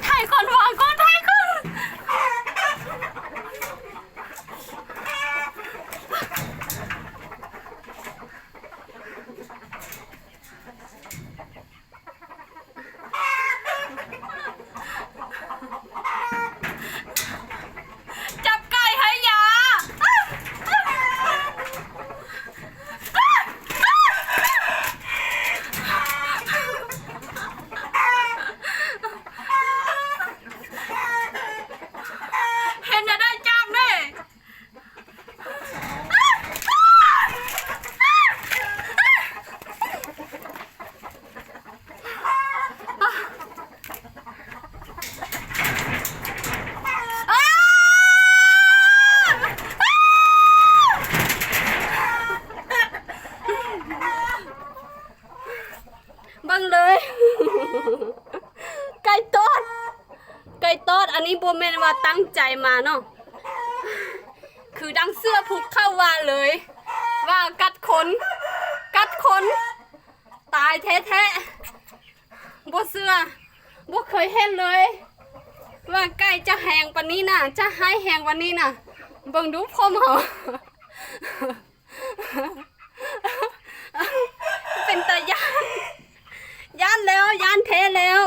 ໄທກ່ອນ ວາງກ່ອນ ໄທກ່ອນ. ຈັບໄກ່ໃຫ້ຢາ. ເຮັດແນວໃດຈັບນີ້? ເບິ່ງເລີຍ ໄກ່ຕອດ ໄກ່ຕອດ. ອັນນີ້ບໍ່ແມ່ນວ່າຕັ້ງໃຈມາເນາະ ຄືດັ່ງເສື້ອຜູ້ເຂົາວ່າເລີຍ ວ່າກັດຄົນ ກັດຄົນ ຕາຍແທ້ໆ. ບໍ່ເຊື່ອ ບໍ່ເຄີຍເຫັນເລີຍ ວ່າໄກ່ຈະແຮງປານນີ້ນະ ຈະຮ້າຍແຮງປານນີ້ນະ. ເບິ່ງດູຜົມເຮົາ ເປັນຕາຢ້ານ ຢ້ານແລ້ວ ຢ້ານແທ້ແລ້ວ.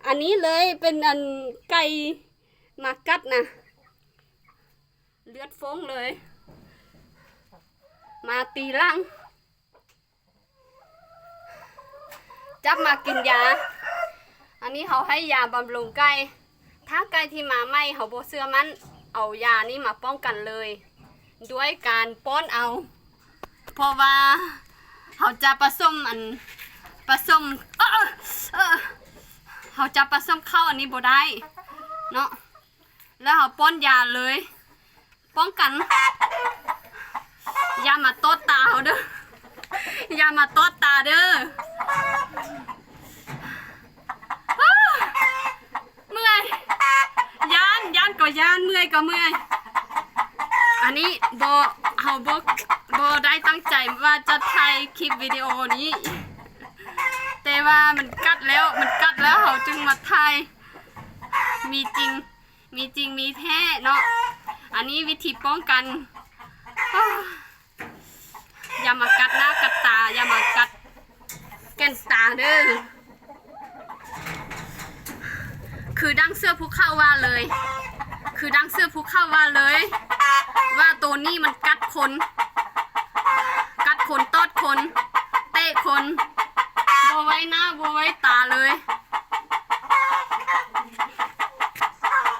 ອັນນີ້ເລີຍ ເປັນອັນໄກ່ມາກັດນະ ເລືອດຟົ້ງເລີຍ ມາຕີຫຼັງ ຈັບມາກິນຢາ. ອັນນີ້ເຮົາໃຫ້ຢາບຳລຸງໄກ່ ຖ້າໄກ່ທີ່ມາໃໝ່ເຮົາບໍ່ເຊື່ອໝັ້ນ ເອົາຢານີ້ມາປ້ອງກັນເລີຍ ດ້ວຍການປ້ອນເອົາ ເພາະວ່າເຮົາຈະປະສົມອັນ ປະສົມ ເອີ ເອີ ເອີ ເຮົາຈະປະສົມເຂົ້າອັນນີ້ບໍ່ໄດ້ເນາະ ແລ້ວເຮົາປ້ອນຢາເລີຍ ປ້ອງກັນ. ຢ່າມາຕອດຕາເຮົາເດີ ຢ່າມາຕອດຕາເດີ. ເມື່ອຍ ຢ້ານ ຢ້ານກໍຢ້ານ ເມື່ອຍກໍເມື່ອຍ. ອັນນີ້ບໍ່ ເຮົາບໍ່ ບໍ່ໄດ້ຕັ້ງໃຈວ່າຈະຖ່າຍຄລິບວິດີໂອນີ້ ແຕ່ວ່າມັນກັດແລ້ວ ມັນກັດແລ້ວ ເຮົາຈຶ່ງມາຖ່າຍ. ມີຈິງ ມີຈິງມີແທ້ເນາະ ອັນນີ້ວິທີປ້ອງກັນ. ຢ່າມາກັດໜ້າກັດຕາ ຢ່າມາກັດແກ່ນຕາເດີ. ຄືດັ່ງເສື້ອພູເຂົາວ່າເລີຍ ຄືດັ່ງເສື້ອພູເຂົາວ່າເລີຍ ວ່າໂຕນີ້ມັນກັດຄົນ ກັດຄົນ ຕອດຄົນ ເຕະຄົນ ບໍ່ໄວ້ໜ້າບໍ່ໄວ້ຕາເລີຍ.